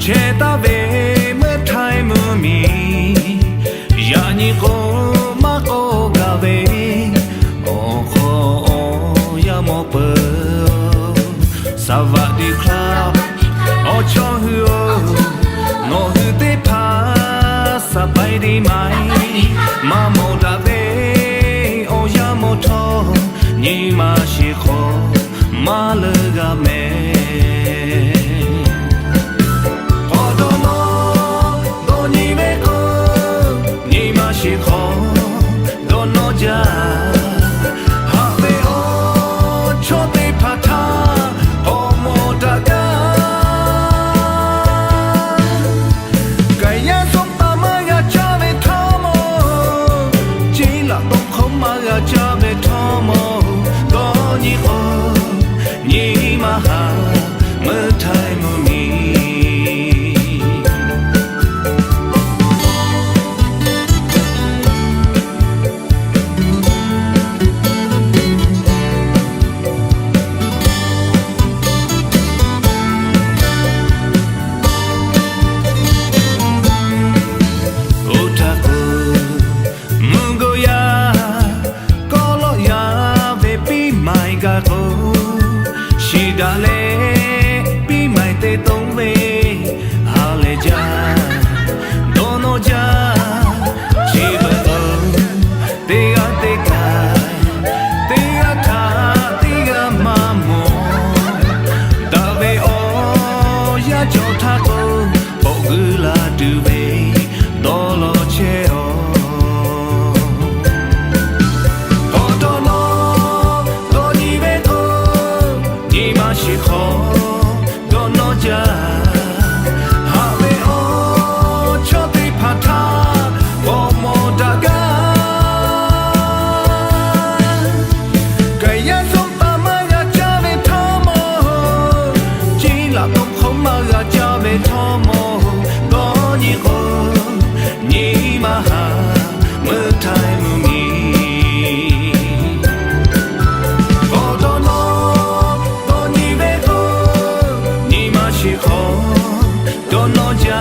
chehˇ taˍ ve meuˇ htaiˍ mvuhˇ miˬ, yaꞈ nyi k'o maˇ k'oˆ gaˇ ve, awˬ hk'aw awˬ yaˇ mawˇ peuˬ. สวัสดีครับ awˬ chawˇ hui-oˬ, nawˬ hui teˇ hpaˍ สบายดีไหม maˇ mawˬ daꞈ ve, awˬ yaˇ mawˇ htawˇ nyi ma shiˍ hk'awꞈ maˇ leuˆ g'a mehˍ. K'awꞈ dawˇ nawˇ dawˇ nyi ve k'o, nyi ma shiˍ hk'awꞈ dawˇ nawˇ jaˇ. Haꞈ ve awˬ chawˇ teˇ hpaˍ htaꞈ k'awꞈ mawˬ daꞈ gaˇ. Kaˍ yaˇ suhˉ taˍ maˇ g'a caˇ ve htawˇ mawˬ, ciˉ laꞈ tawˇ hk'aw maˇ g'a caˇ ve htawˇ mawˬ, dawˇ nyi k'o nyi maˇ haꞈ meuˇ htaiˍ mvuhˇ miˬ. Oˇ htaˇ k'o, mvuhˇ g'uˇ yaˇ kawˆ lawˆ yaˇ ve ปีใหม่ gaˇ k'o, shiˍ daꞈ leh ปีใหม่ te toˇ ve ha lehˬ jaˇ, dawˇ nawˇ jaˇ. Chi beuꞈ k'o, teˇ g'aˇ teˇ kaꞈ, teˇ g'aˇ htaꞈ teˇ g'aˇ maˇ mawˬ daꞈ ve awˬ yaˇ cawˬ htaˇ k'o, k'awꞈ g'uiˇ la tuˬ ve dawˇ law chehˇ-a. K'awꞈ dawˇ nawˇ dawˇ nyi ve k'o, nyi ma shiˍ hk'awꞈ dawˇ nawˇ jaˇ. Haꞈ ve awˬ chawˇ teˇ hpaˍ htaꞈ k'awꞈ mawˬ daꞈ gaˇ. Kaˍ yaˇ suhˉ taˍ maˇ g'a caˇ ve htawˇ mawˬ, ciˉ laꞈ tawˇ hk'aw maˇ g'a caˇ ve htawˇ mawˬ, dawˇ nyi k'o nyi maˇ haꞈ meuˇ htaiˍ mvuhˇ miˬ. K'awꞈ dawˇ nawˇ dawˇ nyi ve k'o, nyi ma shiˍ hk'awꞈ dawˇ nawˇ jaˇ.